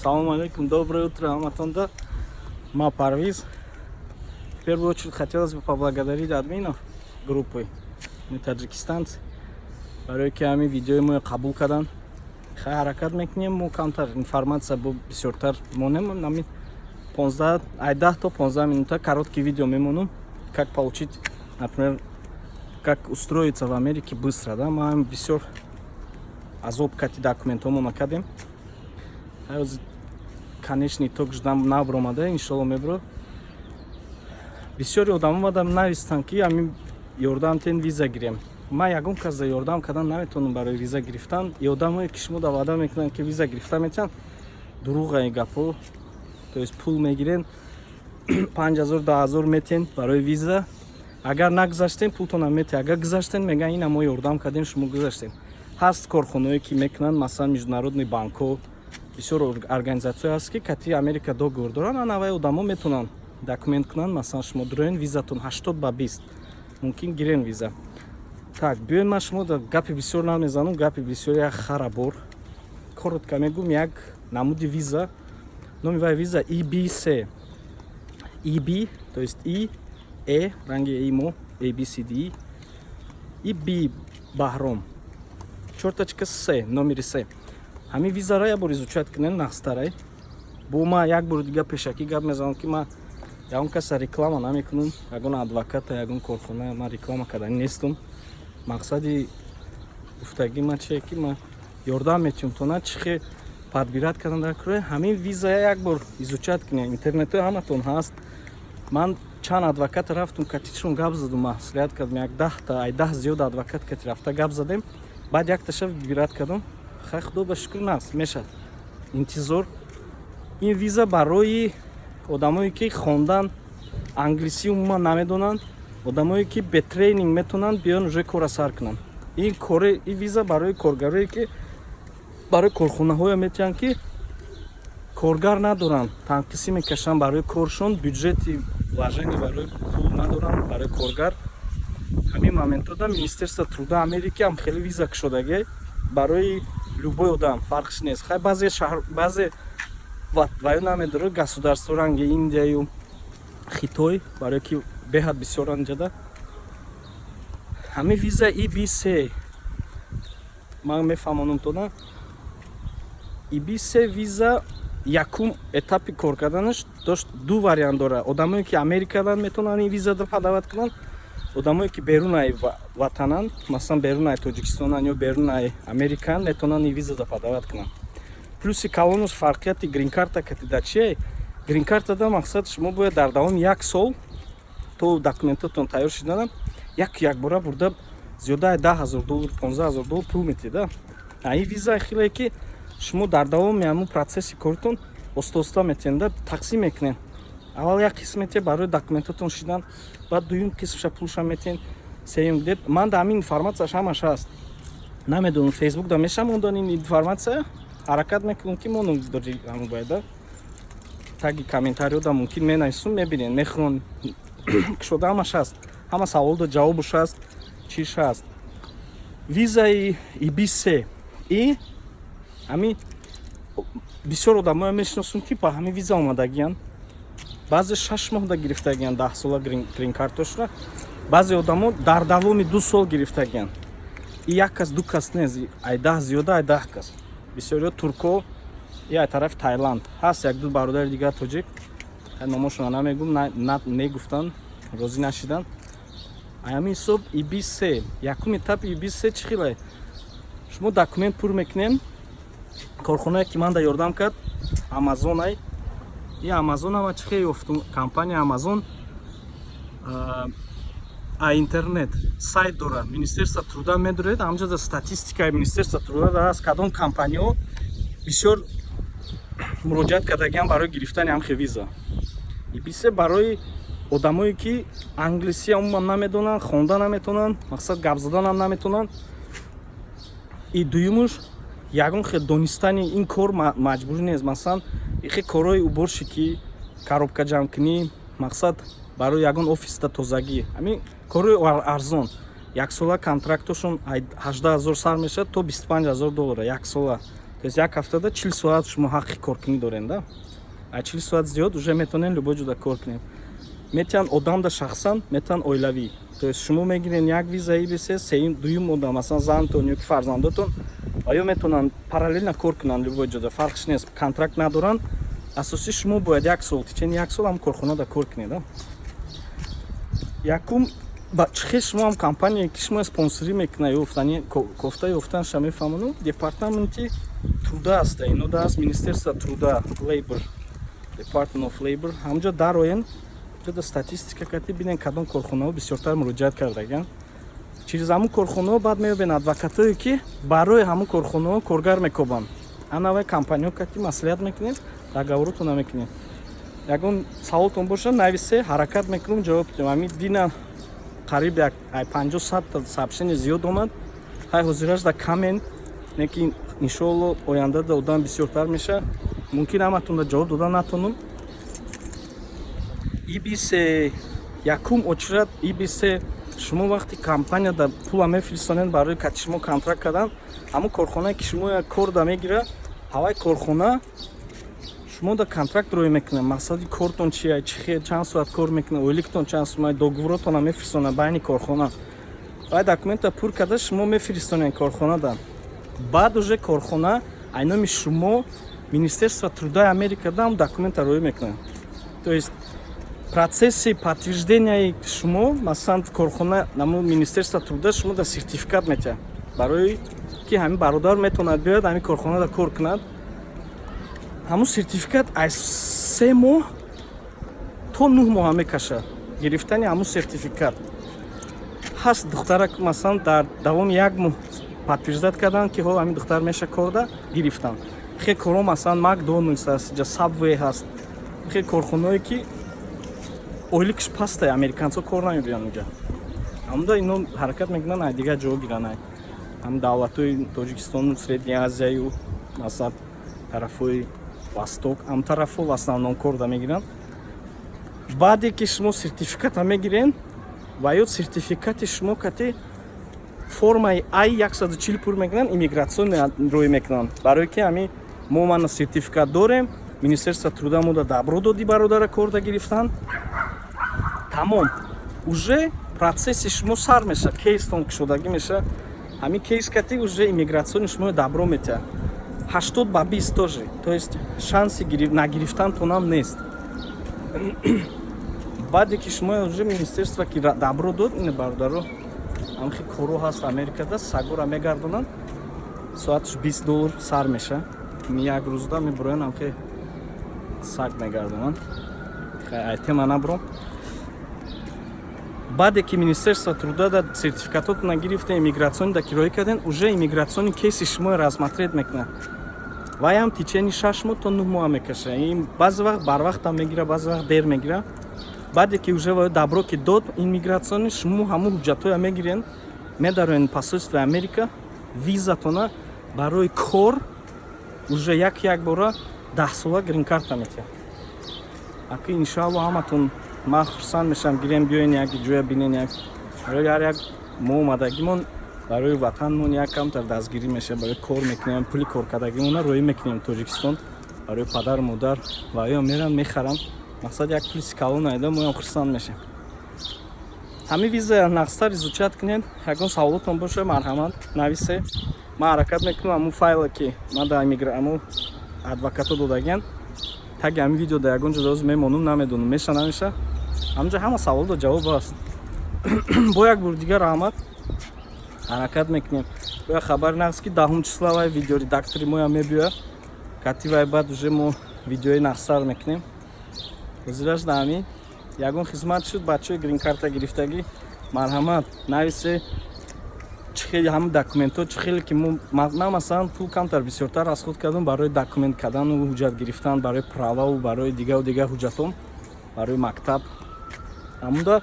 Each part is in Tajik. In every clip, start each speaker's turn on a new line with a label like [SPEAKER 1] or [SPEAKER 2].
[SPEAKER 1] Салом алейкум, доброе утро, ҳаматонда. Ма Парвиз. В первую очередь хотелось бы поблагодарить админов группы «Мы таджикистанцы», барое ки ҳамин видеои моро қабул карданд. Хай, ҳаракат мекунем, мо камтар информация бо бисёртар монем. Ҳамин 15, ай 10 то 15 минута короткий видео мемонам, как получить, например, как устроиться в Америке быстро, да? Ма ҳам бисёр азоб кати документҳомо накардем. Конечный итог ждам, набромада, иншолло, мебро. Бисёри одамо омадам, навистанд, ки ҳамин ёрдам тен, виза гирем. Ман ягон кас за ёрдам кардан наметавонам барои виза гирифтан. И одамое ки шумо да ваъда мекунанд, ки виза гирифта метиҳанд, дурӯға ин гапҳо. То есть пул мегирен, 5000, 10 000 метиҳен барои виза. Агар нагузаштем, пултонам метиҳ. Агар гузаштен, мегӯян, ина мо ёрдам кардем, шумо гузаштем. Ҳаст корхонаое, ки мекунанд, масалан, международный банкҳо, бисёр организатсияҳое ҳаст, ки кати Америка договор доранд. Анавай одамо метавонанд документ кунанд. Масалан, шумо дуроен, визатон 80 ба 20, мумкин гирен виза. Так, биёен, ман шумо гапи бисёр намезанам, гапи бисёр як хара бор. Коротко мегӯм: як намуди виза, номи вай виза EB3, EB, то есть E, э ранги э мо, A, B, C, D, E, B Баҳром, чорточка С, номери С. Ҳамин визаро як бор изучать кунем, нақстарай. Бо ма як бори дига пешакӣ гап мезанам, ки ман ягон каса реклама намекунам, ягон адвоката, ягон корхона ман реклама кардани нестам. Мақсади гуфтагӣ ман чие, ки ман ёрдам метиҳам то на чихе подбирать кардан дар куре. Ҳамин виза як бор изучать кунем, интернетҳои ҳаматон ҳаст. Ман чанд адвоката рафтум, катишон гап задум, маслиҳат кардам, як 10-та, ай 10 зиёд адвокат кати рафта гап задем. Баъд якташа выбирать кардам. Хай, худо ба шукр, нақс мешад. Интизор. Ин виза барои одамое ки хондан, англисӣ умуман намедонанд, одамое ки бе тренинг метавонанд биён, уже кора сар кунанд. Ин кори, ин виза барои коргарое ки барои корхонаҳое метиҳанд, ки коргар надоранд, танқисӣ мекашанд барои коршон, бюджети вложение барои пул надоранд барои коргар. Ҳамин моментода Министерство труда Америки ҳам хеле виза кушодагӣ барои любой одам, фарқш нест. Хай, баъзе шаҳр, баъзе ваё намедорад государство, ранги Индияю Хитой, барое ки беҳад бисёранд ҷада. Ҳамин виза EB3 ман мефаҳмонам тона. EB3 виза якум этапи кор карданаш дошт, ду вариант дорад: одамое ки Америкадан метавонанд ин визаро подавать кунанд, одамое ки берунаи ватананд, масалан, берунаи Тоҷикистонанд ё берунаи Америкаанд, метавонанд ин визаро подавать кунанд. Плюси калонаш, фарқияти гринкарта кати дар чие? Гринкартада мақсад, шумо бояд дар давоми як сол то документатон тайёр шуданам як якбора бурда зиёдаи 10 000 доллар, 15 000 доллар пул метиҳда. А ин виза хеле ки шумо дар давоми ҳамун процесси коритон оста оста метиҳанда, тақсим мекунед. Аввал як қисм метиҳед барои документатон шидан, баъд дуюм қисмша пулша метиҳед, сеюм. Дед ман да ҳамин информатсияш ҳамаш ҳаст. Намедонам, Фейсбук да меша мондан ин информатсия, ҳаракат мекунам, ки монум ҳамун бояда таги комментариёда мумкин менависум, мебинед, мехӯрон кушода, ҳамаш ҳаст, ҳама саволда ҷавобуш ҳаст, чиш ҳаст. Визаи EB3 и ҳамин бисёр одамое мешиносум, ки ба ҳамин виза омадагиянд. Баъзе 6 моҳда гирифтагиянд 10-сола гринкартошро, баъзе одамо дар давоми 2 сол гирифтагиянд. И як кас, ду кас нест, ай 10 зиёда, ай 10 кас. Бисёриё турко и ай тарафи Таиланд ҳаст. Як ду бародари дигар тоҷик, номошонро намегум, негуфтанд, розӣ нашиданд. Ҳамин ҳисоб EB3, якум этап EB3 чӣ хеле? Шумо документ пур мекунем. Корхонае ки ман да ёрдам кард, Амазонай. И Амазон ама чӣ хел ёфтум? Компания Амазон а интернет сайт дорад, Министерство труда медоред, ҳамҷода статистикаи Министерство труда ҳаст, кадом компаниҳо бисёр муроҷиат кардагиам барои гирифтани ҳамхе виза. EB3 барои одамое ки англисӣ умуман намедонанд, хонда наметавонанд, мақсад, гап заданам наметавонанд. И дуюмуш, ягон хел донистани ин кор маҷбурӣ нест. Масалан, ихе корҳои уборщикӣ, коробка ҷамъкунӣ, мақсад, барои ягон офиста тозагӣ, ҳамин корҳои арзон. Яксола контрактошон 18 000 сар мешавад то 25 000 доллара яксола. То есть як ҳафтада 40 соат шумо ҳаққи коркунӣ дорен да. А 40 соат зиёд уже метавонен любой ҷода кор кунед. Метиҳанд одамда шахсан, метавонанд оилавӣ. То есть шумо мегирен як виза EB3, сеюм, дуюм одам, масалан, зантон ё ки фарзандотон, ва ё метавонанд параллельно кор кунанд любой ҷода, фарқш нест, контракт надоранд. Асосӣ шумо бояд як сол, течение як сол ҳам корхонада кор кунед. Якум ба чӣ хел шумо ҳам компания, ки шумо спонсорӣ мекуна, ёфтани кофта ёфтанша мефаҳмону. Департаменти труда аста, ино да аст, Министерство труда, Labor, Department of Labor. Ҳамҷо дароен, ҷода статистика кати бинен, кадом корхонаҳо бисёртар муроҷиат кардаган. Через ҳамун корхонаҳо баъд меёбен адвокатое, ки барои ҳамун корхонаҳо коргар мекобанд. Анавай компаниҳо кати маслиҳат мекунед, договоротона мекунед. Ягон саволтон боша, нависе, ҳаракат мекунем, ҷавоб дидем. Ҳами дина қариб як 50-100 та сообщение зиёд омад. Ҳай, ҳозираш да камен, лекин иншоалло оянда да одам бисёртар меша. Мумкин ҳаматонда ҷавоб дода натонам. EB3, якум очередь EB3, шумо вақти компанияда пула мефиристонед барои кати шумо контракт кардан, ҳамун корхонае, ки шумо кор да мегира, ҳавай корхона шумо да контракт рӯй мекунад. Мақсади кортон чия, чӣ хел, чанд соат кор мекунад, ойликтон чанд сума, договоротона мефиристонад байни корхона. Баъд документа пур карда шумо мефиристонед корхонада. Баъд уже корхона айноми шумо Министерство труда и Америка дам документа рӯй мекунад. То есть процесси подтвержденияи шумо, масалан, корхона намо Министерство труда шумо да сертификат метиҳад, барои ки ҳамин бародар метавонад биёяд, ҳамин корхонада кор кунад. Ҳамун сертификат аз 3 моҳ то 9 моҳа мекашад гирифтани ҳамун сертификат. Ҳаст духтарак, масалан, дар давоми як моҳ подтверждать карданд, ки ҳо, ҳамин духтар меша корда гирифтанд. Хел корҳо, масалан, Макдоналдс ҳаст, ҷа Сабвей ҳаст, хел корхонаое, ки ойликш пастай, американцо кор намебиён уҷа. Ҳамуда ино ҳаракат мекунанд ай дигар ҷо гиранд, ай ҳам давлатҳои Тоҷикистону Средняя Азияю, масалан, тарафҳои Восток, ҳам тарафҳо в основном корда мегиранд. Баъде ки шумо сертификата мегирен, ва ё сертификати шумо кати формаи I-140 пур мекунанд, иммиграционный рӯй мекунанд, барое ки ҳами мо мана сертификат дорем, Министерство труда мода добро доди бародара корда гирифтан. Тамом, уже процесси шумо сар меша, кейстон кушодагӣ меша. Ҳамин кейс кати уже иммиграционный шумо добро метиҳад. 80 ба 20 тоже, то есть шанси нагирифтантонам нест. Баъде ки шумо уже министерство ки добро дод, ин бародаро, ҳамхи коро ҳаст Америкада, сагора мегардонанд, соаташ 20 доллар сар меша. Як рӯзда мебуроян, ҳамхи саг мегардонанд. Ай тема набуром. Баъде ки Министерство труда да сертификатотона гирифта, иммиграционный да кироӣ карден, уже иммиграционный кейси шумо рассмотреть мекунад. Ваям течение 6 моҳ то 9 моҳ мекаша. Ин баъзе вақт барвақтам мегира, баъзе вақт дер мегира. Баъде ки уже ва добро ки дод иммиграционный, шумо ҳамун ҳуҷҷатҳоя мегирен, медароен посольствои Америка, визатона барои кор уже як бора 10 сола гринкарта метиҳад. Аки иншоалло ҳаматон ман хурсанд мешавам, гирем, биёен, як ҷоя бинен, як барои ҳар як мо омадагимон барои ватанмон як камтар дастгирӣ мешавад. Барои кор мекунем, пули коркардагимона роӣ мекунем Тоҷикистон барои падару модар, ва ё меран мехаранд. Мақсад як пули калон айда, моям хурсанд мешем. Ҳамин виза нақстар изучать кунед. Ягон саволотон боша, марҳамат, нависе. Ман ҳаракат мекунам, ҳамун файле, ки ман дар ҳамун адвокато додагиан, таги ҳамин видео дар ягон ҷо доз мемонум. Намедонам, меша, намеша. Ҳамҷо ҳама саволдо ҷавоб аст. Бо як бор дигар раҳмат. Ҳаракат мекунем. Боя хабари нақс, ки 10-ум числа вай видеоредактори моям мебиёяд кати вай, баъд уже мо видеои нақстар мекунем. Ҳозираш да ҳамин. Ягон хизмат шуд, бачаҳои гринкарта гирифтагӣ, марҳамат, нависе. Чӣ хели ҳамин документҳо, чӣ хеле ки ман, масалан, пул камтар бисёртар расход кардам барои документ кардану ҳуҷҷат гирифтан, барои прававу барои дигару дигар ҳуҷҷатон, барои мактаб. Ҳамуда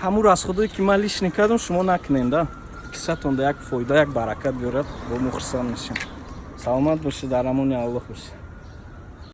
[SPEAKER 1] ҳамун расходое, ки ман лишний кардам, шумо накунем да, кисатонда як фоида, як баракат биёрад, бо мо хурсанд мешем. Саломат бошед, дар амони Аллоҳ бошед.